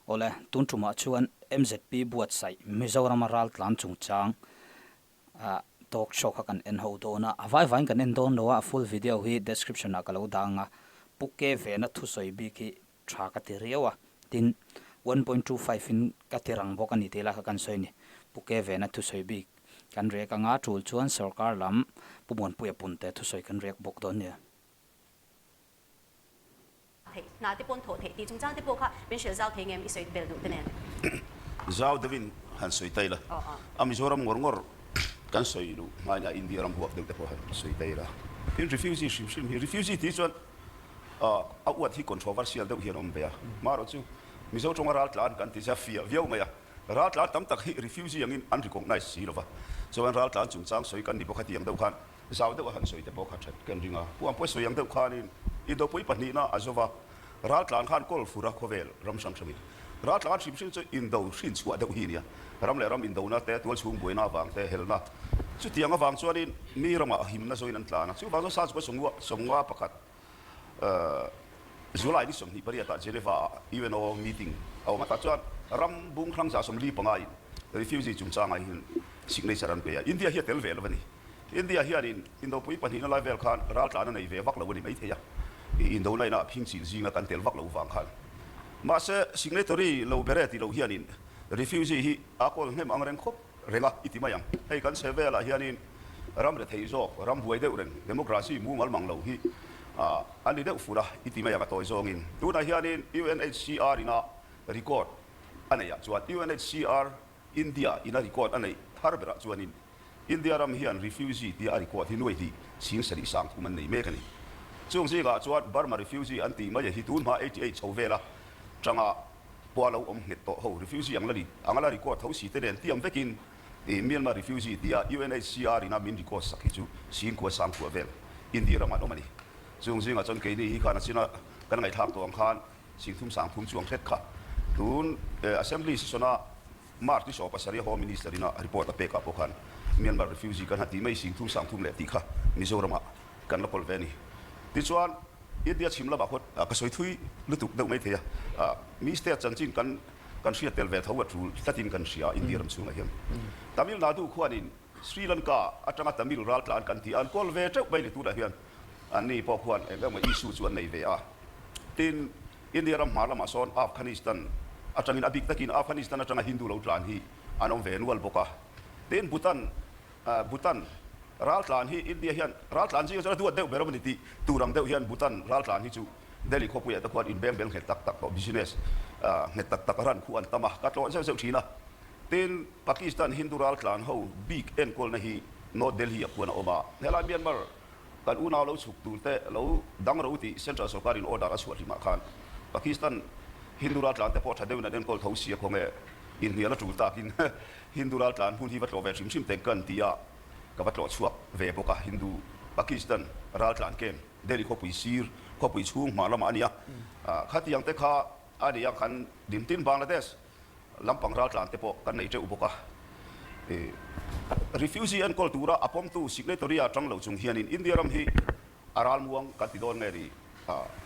Awle, tun tumah chuan MZP buatsaih Mizorama raltlan chungchang talk show kha kan en ho dawn a, a vai vaiin kan en dawn lo a, a full video hi description ah ka lo dang a, Pu Ke Vena thusawi bik hi tha ka ti riau a, tin 1.25 in ka ti rang bawk a ni tih lai kha kan sawi a ni. Pu Ke Vena thusawi bik kan rek anga tul chuan sorkar lam Pu Muanpuia Punte thusawi kan rek bawk dawn nia. Theih, hna te pawn thawh theih tih chungchang te pawh kha min hrilh zau thei ngem i sawi bel duh te nen. Zau deuhin han sawi ta ila, a Mizoram ngawr ngawr kan sawi luh hmain a India ram huap deuh te pawh han sawi ta ila. Tin, refugee hrim hrim hi, refugee tih chuan a uat hi controversial deuh hian a awm ve a, marawh chu Mizo tawnga raltlan kan ti zia fiah viau mai a, raltlan tam tak hi refugee angin an recognize si lova, chuan raltlan chungchang sawi kan ni bawk a tih ang deuh khan Zau deuh a han sawi te pawh kha that kan ring a, Pu Ampui sawi ang deuh khanin Indopui pahnihna a zo va, raltlan khan kawl fur a khawvel ram hrang hrangin raltlan hrim hrim chu indo hrin chhuah deuh hi a nia. Ram leh ram indona te, tualchhung buaina avang te, helna chutiang avang chuanin mi ramah himna zawin an tlan a, chuvang chuan Sazukua sawmnga sawmnga pakhat July ni 28 ah Geneva ah UNO meeting a awm a, tah chuan ram bung hrang 45 in refugee chungchangah hian signature an pe a, India hi a tel ve lo a ni. India hianin Indopui pahnihna lai vel khan raltlan a nei ve vak lo a ni maithei a, Indo line-ah phing chin zinga kan tel vak lo vang khan. Mahse, signatory lo bere ti lo hianin refugee hi a kawl hnem ang reng khawp reng a i ti mai ang. Hei kan chhe velah hianin ram rethei zawk, ram buai deuh reng, democracy mumal mang lo hi a ni deuh fur a i ti mai ang a tawi zawngin. Tunah hianin UNHCR ina record a neihah chuan UNHCR India ina record a neih thar berah chuanin India ram hian refugee tia a record hi nuai hnih 70 30 an nei mek a ni. Chung zingah chuan Burma refugee an tih mai a hi tun hma 88 chho vela tanga pawh a lo awm nghet tawh ho refugee ang la ni ang a la record tho si te nen tiam vekin Myanmar refugee tia UNHCR ina min record sak hi chu 10,000 30,000 vel India ramah an awm a ni. Chung zingah chuan keini hi khan a china kan ngaihthlak tawh ang khan 30,000 30,000 chuang hret kha tun Assembly session a March ni 17 Home Minister ina report a pek ah pawh khan Myanmar refugee kan han tih mai 30,000 30,000 leh tih kha Mizoram ah kan la kawl ve a ni. Tichuan India chhim lamah khawn ka sawi thui lutuk deuh mai thei a, mi state chanchin kan kan hriat tel ve tho a tul tlatin kan hria India ram chhungah hian. Tamil Nadu khuanin Sri Lanka atanga Tamil raltlan kan tih a, an kawl ve teuh mai ni tunah hian anni pawh khuan eng emaw issue chu an nei ve a. Tin, India ram hmar lamah sawn Afghanistan atangin a bik takin Afghanistan atanga Hindu lo tlan hi an awm ve nual bawk a. Tin, Bhutan, Bhutan raltlan hi India hian raltlan zingah chuan a duat deuh ber awm a ni tih tur ang deuh hian Bhutan raltlan hi chu Delhi khawpuiah te khuan inbeng bel nghet tak tak tawh business nghet tak tak ran khu an tam a, ka tlawh zeuh zeuh thin a. Tin, Pakistan Hindu raltlan ho bik enkawlna hi North Delhi ah khuan a awm a, helai Myanmar kan unau lo chhuk tur te lo dang ro tih Central sorkar in order a chhuah hlimah khan Pakistan Hindu raltlan te pawh tha deuhin an enkawl tho sia khawnge inhnial a tul takin Hindu raltlan hmun hi va tlawh ve hrim hrim teng kan ti a, ka va tlawh chhuak ve bawk a, Hindu Pakistan raltlan camp Delhi khawpui sir khawpui chhung hma lamah a ni a, khatiang te kha a ni a kan dintin Bangladesh Lampang raltlan te pawh kan nei teuh bawk a. Refugee enkawl tura a pawmtu signatory a tang lo chung hianin India ram hi a ralmuang kan ti dawn nge ni?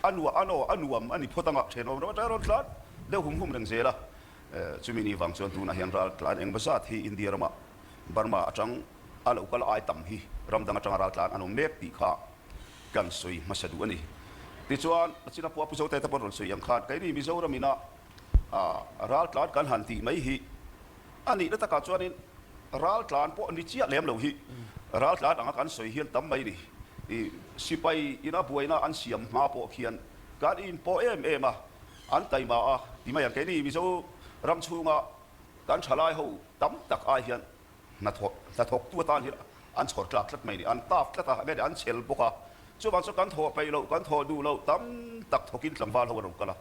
A nuam a naw a nuam a ni phawt anga thenawm ram atanga rawn tlan deuh hum hum reng zel a. Chumi ni vang chuan tunah hian raltlan engmaw zat hi India ramah Burma atang a lo kal ai tam hi ram dang atanga raltlan an awm mek tih kha kan sawi hmasa duh a ni. Tichuan China pawh a pu Zote te pawh rawn sawi ang khan keini Mizoram ina Raltlan kan han tih mai hi a nihna takah chuanin raltlan pawh ni chiah lem lo hi raltlan anga kan sawi hian tam mai ni. I sipai ina buaina an siam hma pawh khian kan inpawh em em a, an taima a ti mai ang. Keini Mizo ram chhunga kan thalai ho tam tak ai hian Hnathawh, hnathawktu atan hian an chhawr tlak tlat mai a ni. An taf tlat a, enge an chhel bawk a. Chuvang chuan kan thawh peih loh, kan thawh duh loh tam tak thawkin tlangval ho an rawn kal a.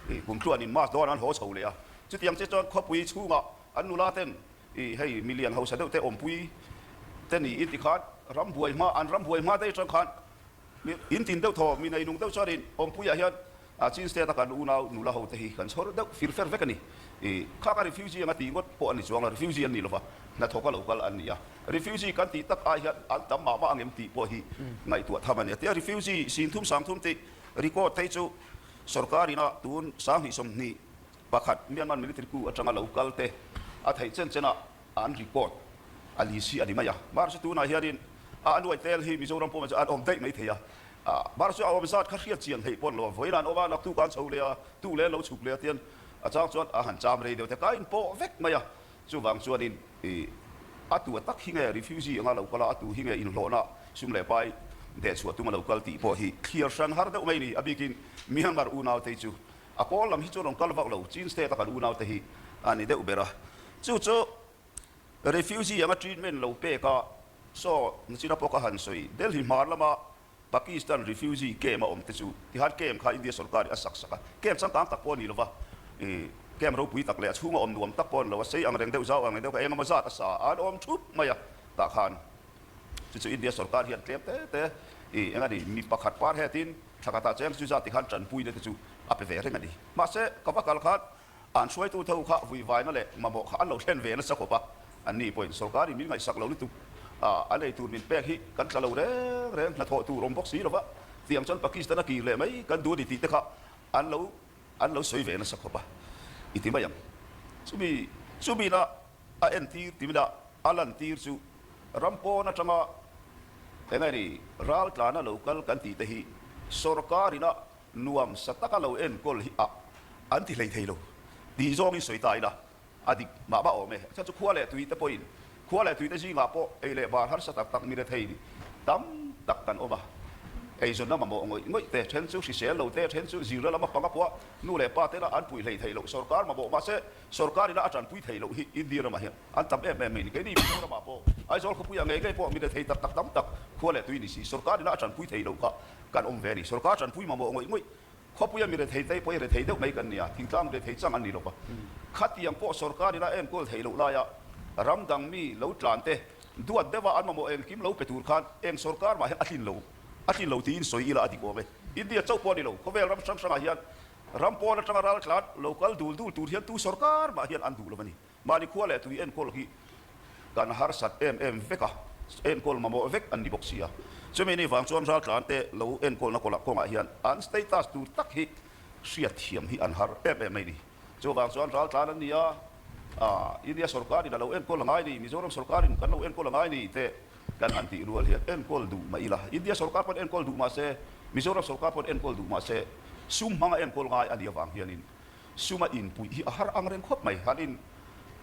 Ih, kum tluan in mass dawn an haw chho leh a. Chutiang che chuan khawpui chhungah an nula ten, ih, hei milian hausa deuh te awmpui te niin tikhan ram buai hma, an ram buai hma daih atang khan mi in tin deuh thaw, mi neinung deuh chuanin awmpuiah hian A Chin State a kan unau nula ho te hi kan chhawr deuh fir fer vek a ni. I kha ka refugee anga tih ngawt pawh a ni chuang a, refugee an ni lova, hnathawk a lo kal an ni a. Refugee kan tih tak ai hian an tam mah mah ang em tih pawh hi ngaihtuah tham a ni a. Tia refugee 30,000 30 tih record phei chu sorkar ina tun 2020. Pakhat, Myanmar military coup atanga lo kal te a theih chen chen ah an record a li si a ni mai a. Mar chu tunah hianin a anuai tel hi Mizoram pawh chu an awm daih mai thei a. Mar chu a awm zat kha hriat chian theih pawh an lo a, vawiin an awm a, naktuk an chho leh a, tu leh an lo chhuk leh a tian a chang chuan a han cham rei deuh te ka inpawh vek mai a. Chuvang chuanin i a tu a tak hi nge refugee anga lo kal a, a tu hi nge inhlawhna sum leh pai dehchhuah tum a lo kal tih pawh hi thliar hran har deuh mai a ni. A bikin Myanmar unaute chu A kawl lam hi chuan rawn kal vak lo, Chin state a kan unaute hi a ni deuh ber a. Chu chu refugee anga treatment lo pek a, saw nachina pawh ka han sawi, Delhi hmar lama Pakistan refugee camp a awm te chu tihan camp kha India sorkar in a sak sak a, camp changkang tak pawh a ni lova, camp ropui tak leh a chhunga awm nuam tak pawh a ni lo, a sei ang reng deuh zau ang reng deuh kha eng emaw zat a sa a, an awm thup mai a, tah khan chu chu India sorkar hian tlem te te i eng a ni mi pakhat par hetin Thla khatah cheng chu zat tikhan tanpuina te chu a pe ve reng a ni. Mahse, ka va kal khan an hruaitu tho kha vuivaina leh mamawh kha an lo thlen ve nasa khawp a. Anni pawhin sorkarin min ngaihsak lo lutuk a, a nei tur min pek hi kan tla lo reng reng, hnathawh tur awm bawk si lova, tiang chuan Pakistan a kir leh mai kan duh a ni tih te kha an lo an lo sawi ve nasa khawp a, i ti mai ang. Chumi chumina a entir timina a lantir chu ram pawn atanga eng nge ni raltlana lo kal kan tih te hi sorkar ina nuam sa taka lo enkawl hi a an ti hlei thei lo tih zawngin sawi ta ila a dik mah mah awm e. A chhan chu khua leh tui te pawhin khua leh tui te zingah pawh ei leh bar harsa tak tak mi rethei tam tak kan awm a, eizawnna mamawh ngawih ngawih te then chu hrisel lo te then chu zirna lama panga pawha nu leh pa tena an puih hlei theih loh sorkar mamawh mahse Sorkar ina a tanpui theih loh hi India ramah hian an tam em em mai ni. Keini Mizoramah pawh Aizawl khawpuiah ngei ngei pawh mi rethei tak tak tam tak khua leh tui ni si sorkar ina a tanpui theih loh kha kan awm ve a ni. Sorkar tanpui mamawh ngawih ngawih khawpuia mi rethei te pawh hi rethei deuh mai kan ni a, thingtlang rethei chang an ni lo va. Khatiang pawh sorkar ina enkawl theih loh laia ram dang mi lo tlan te duat deuha an mamawh engkim lo pe tur khan eng sorkar mah hian a tlin lo a tlin lo tiin sawi ila a dik awm e. India chauh pawh a ni lo, khawvel ram hrang hrangah hian Ram pawn atanga ral tlan lo kal dul dul tur hian tu sorkar mah hian an duh lo a ni. Mahni khua leh tui enkawl hi kan harsat em em vek a, enkawl mamawh vek an ni bawk si a. Chumi ni vang chuan ral tlan te lo enkawlna kawlah kawngah hian an status tur tak hi hriatthiam hi an har em em mai ni. Chuvang chuan ral tlan an ni a, India sorkarin a lo enkawl a ngai ni, Mizoram sorkarin kan lo enkawl a ngai ni te Kan han tih rual hian enkawl duh mah ila, India sorkar pawn enkawl duh mah se, Mizoram sorkar pawn enkawl duh mah se, sum hmanga enkawl ngai a nih avang hianin suma inpuih hi a har ang reng khawp mai. Han in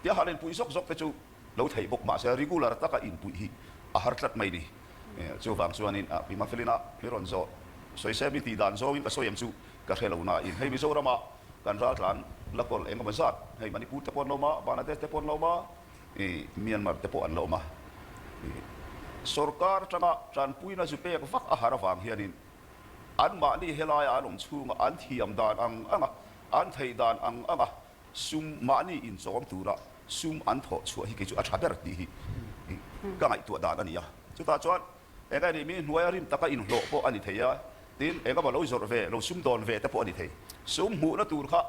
tia han inpuih zawk zawk te chu lo theih bawk mah se, regular taka inpuih hi a har tlat mai ni. Chuvang chuanin Pi Mafelina mi rawn zawh sawi se mi tih dan zawngin ka sawi em chu ka hre lo nain hei Mizorama kan raltlan la kawl engemaw zat hei Manipur te pawh an lo awm a, Bangladesh te pawh an lo awm a, I Myanmar te pawh an la awm a, i sorkar atanga tanpuina zu pek vak a har avang hianin anmahni helaia an awm chhunga an thiam dan ang anga, an theih dan ang anga sum mahni inchawm tura sum an thawh chhuah hi kei chu a tha ber tih hi ka ngaihtuah dan a ni a. Chutah chuan eng nge ni mi hnuaia rim taka inhlawh pawh a ni thei a, tin eng emaw lo zawrh ve, lo sumdawn ve te pawh a ni thei. Sum hmuhna tur kha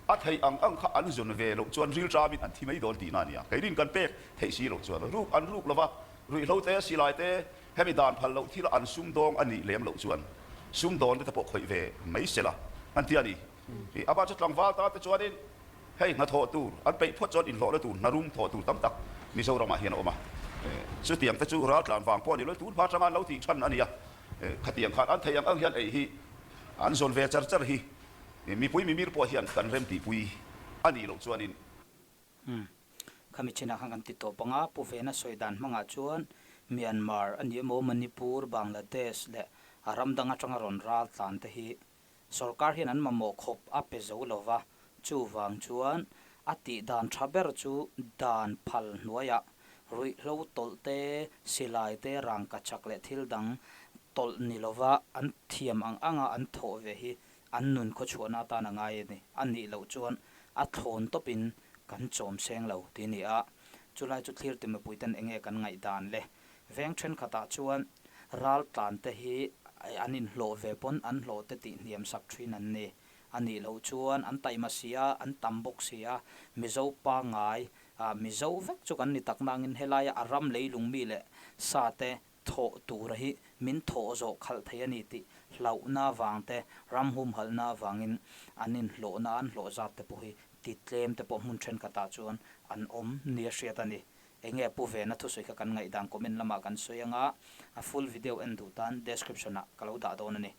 A theih ang ang kha an zawn ve loh chuan rilṭamin an thi mai dawn tihna a ni a, keinin kan pek theih si loh chuan ruk an ruk lova, ruihhlo te, silai te, hemi dan phal loh thila an sumdawng a nih lem loh chuan sumdawn te pawh khawih ve mai sela an ti a ni. Amah chu tlangval tan te chuanin hei hnathawh tur an peih phawt chuan inhlawhna tur hnarum thawh tur tam tak Mizoramah hian a awm a, chutiang te chu raltlan vang pawh a ni lo, tun hma atanga an lo tih than a ni a, khatiang khan an theih ang ang hian ei hi an zawn ve char char hi. Mipui mimir pawh hian kan rem tihpui a nih loh chuanin. Umm. Khami chinah khan kan ti tawp ang a, Pu Vena sawi dan hmangah chuan Myanmar a ni emaw Manipur, Bangladesh leh a ram dang atanga rawn ral tlan te hi sorkar hian an mamawh khawp a pe zo lo va, chuvang chuan a tih dan tha ber chu dan phal hnuaiah ruihhlo tawlh te, silai te, rangkachak leh thil dang tawlh ni lova an thiam ang anga an thawh ve hi an nun khawchhuahna atan a ngai a ni. A nih loh chuan a thlawn tawpin kan chawm seng lo tih a ni a. Chulai chu thlir ti mipuiten eng nge kan ngaihdan le? Veng thenkhatah chuan ral tlan te hi an inhlawh ve pawn an hlawh te tih hniam sak thin an ni. A nih loh chuan an taima si a, an tam bawk si a, Mizo pangngai, Mizo vek chu kan ni tak nangin helaia a ram leilung mi leh sa te Thawh tura hi min thawh zawh khalh thei a ni tih hlauhna avang te, ram humhalhna avangin an inhlawhna an hlawh zat te pawh hi ti tlem te pawh hmun thenkhatah chuan an awm nia hriat a ni. Enge pu vena thusawi kha kan ngaihdan comment lamah kan sawi anga, a full video en duh tan description ah ka lo dah dawn a ni.